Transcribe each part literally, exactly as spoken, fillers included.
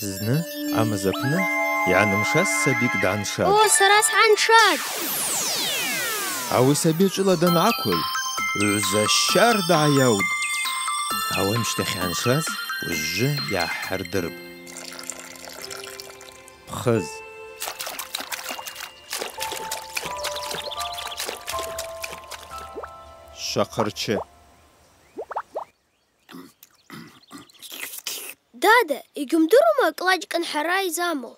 Зны амыз апны йгӏанымшаз сабикӏ дгӏаншатӏ. О, сара сгӏаншатӏ! Ауи саби чӏвыла дангӏаквыл, гӏвза щардагӏа йаутӏ. Ауи амщтахь йгӏаншаз уыжвжвы йгӏахӏырдырпӏ. Пхыз. Швахъырчы. Дада, йгьуымдырума акълачӏ кӏынхӏара йзаму?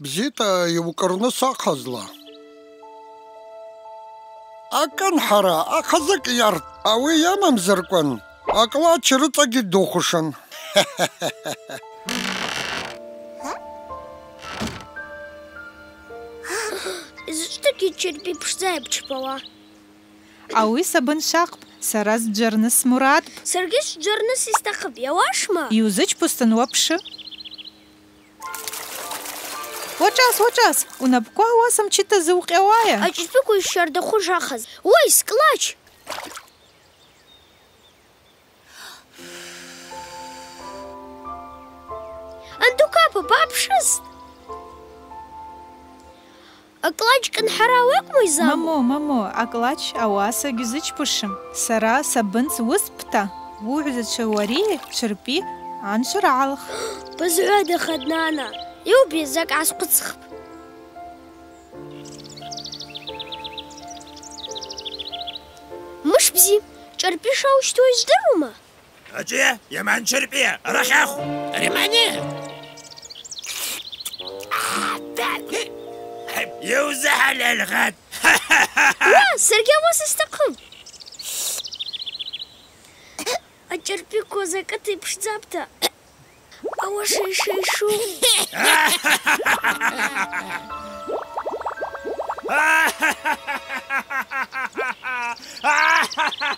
Бзита йукӏырныс ахъазла. Акӏынхӏара ахъазыкӏ йарт, ауи йамамзарквын, акълачӏ рыцӏагьи духушын. Изачӏвтагьи Чырпи пшдза йбчпауа. Ауи сабыншвахпӏ, сара сджварныс мурадпӏ. Саргьи сджварныс йстахъыпӏ, йауашма? Йузычпузтын уапшы. Уачӏваз, уачӏваз, унапӏква ауаса мчыта зукъьауайа? Ачырпиква йщардахуз ахъаз. Уай, скълачӏ! Андукапа, бапшыст! Акълачӏ кӏынхӏара ауи акӏвму йзаму? Мамо, мамо, акълачӏ ауаса гьузычпушым. Сара сабынц уыспта, уыгӏвзачва уари Чырпи аншвыргӏалх. Бызгӏвадахатӏ, нана, йуби закӏ гӏасхъвыцхпӏ. Мыш бзи, Чырпи шаущту йжвдырума? Ачӏвыйа, йаман Чырпи, арахь ах! Римани! Йузахӏалалгъат! Уа, саргьи ауаса стахъым! Ачырпиква закӏыта йпшдзапӏта! Ауаса йшайшу.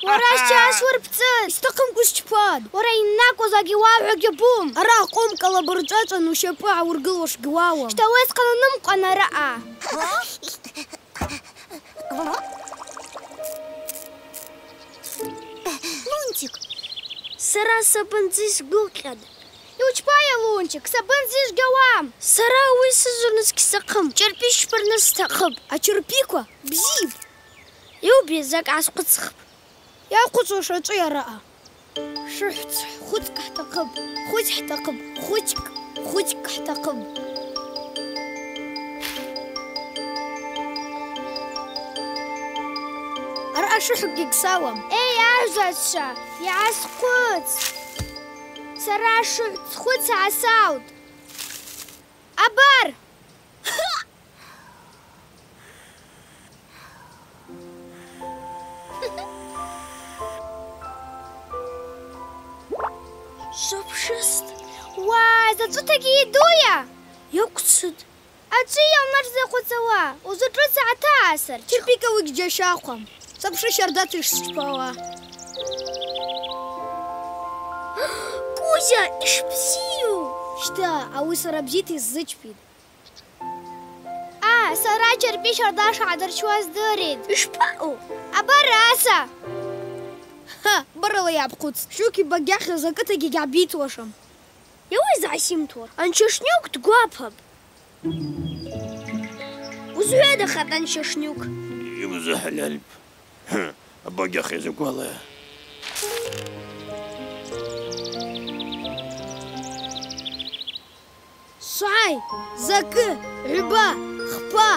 Уара ща асур пцӏы, йстахъымкӏва усчпатӏ. Уара йнакъваз агьи уагӏвуа гьабум. Арахь къомкӏала бырчӏвачӏван ущапӏы гӏаургылуаш гьуауам. Щта уесхъан анымхъан араъа. Лунтик. Сара сабындзы йсгвылкъьатӏ. Йучпайа, Лунтик, сабындзы йыжвгьауам. Сара ауи сыжвырныс гьстахъым, Чырпи щбарныс стахъыпӏ. Ачырпиква бзипӏ. Йуби закӏ гӏасхъвыцхпӏ. Йахъвыцуаш ачӏвыйа араъа? Шыхӏвц, хвыцкӏ хӏтахъыпӏ, хвыцкӏ хӏтахъыпӏ, хвыцкӏ, хвыцкӏ хӏтахъыпӏ. Араъа шыхӏвкӏгьи гьсауам. Эй, агӏвзачва, йгӏасхъвыц! Сара шыхӏвц хвыц гӏасаутӏ. Абар! Швапшыст. Уай, зачӏвытагьи йдуйа? Йаквцытӏ. Ачӏвыйа унашза йхъвыцауа? Узачӏвыйа, атагӏасыр. Чырпиква уи гьджьа щахъвам. Сапшы щардата йшсчпауа. Кузя, йшбзиу! Щта, ауи сара бзита йсзычпитӏ. А, сара Чырпи щарда шгӏадырчуаз здыритӏ. Йшпаъу? Абараса! Ха, барала йгӏабхъвыцтӏ. Щуки багьахъа закӏытагьи гьгӏабитуашым. Йауи згӏасимтуа? Анчашнюк дгвапапӏ. Узгӏвадахатӏ, Анчашнюк. Йузахӏлальпӏ. Багьахъа закӏвала. Сай, закӏы, гӏвба, хпа.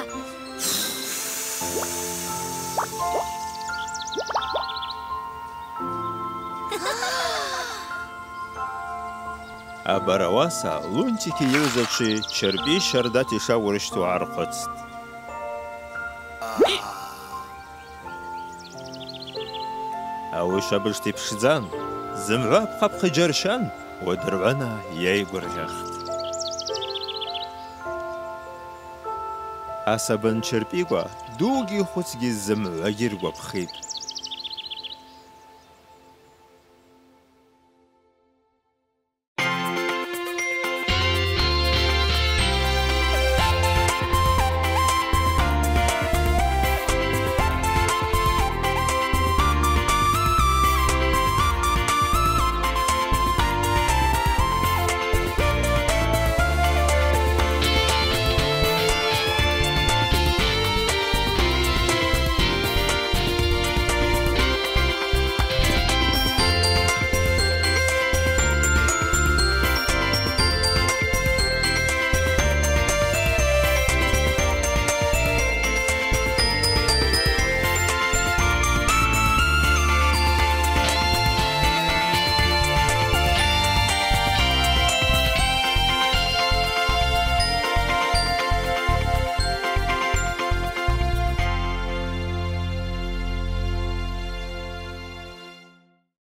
Абараса Лунтики йыгӏвзачви Чырпи щардата йшаурыщту гӏархъвыцтӏ. Ауи швабыжта йпшдзан, зымгӏва апхъапхъа йджьарщан, уадыргӏвана йайгвыргъьахтӏ. Асабын Чырпиква дугьи хвыцгьи зымгӏвагьи ргвапхитӏ.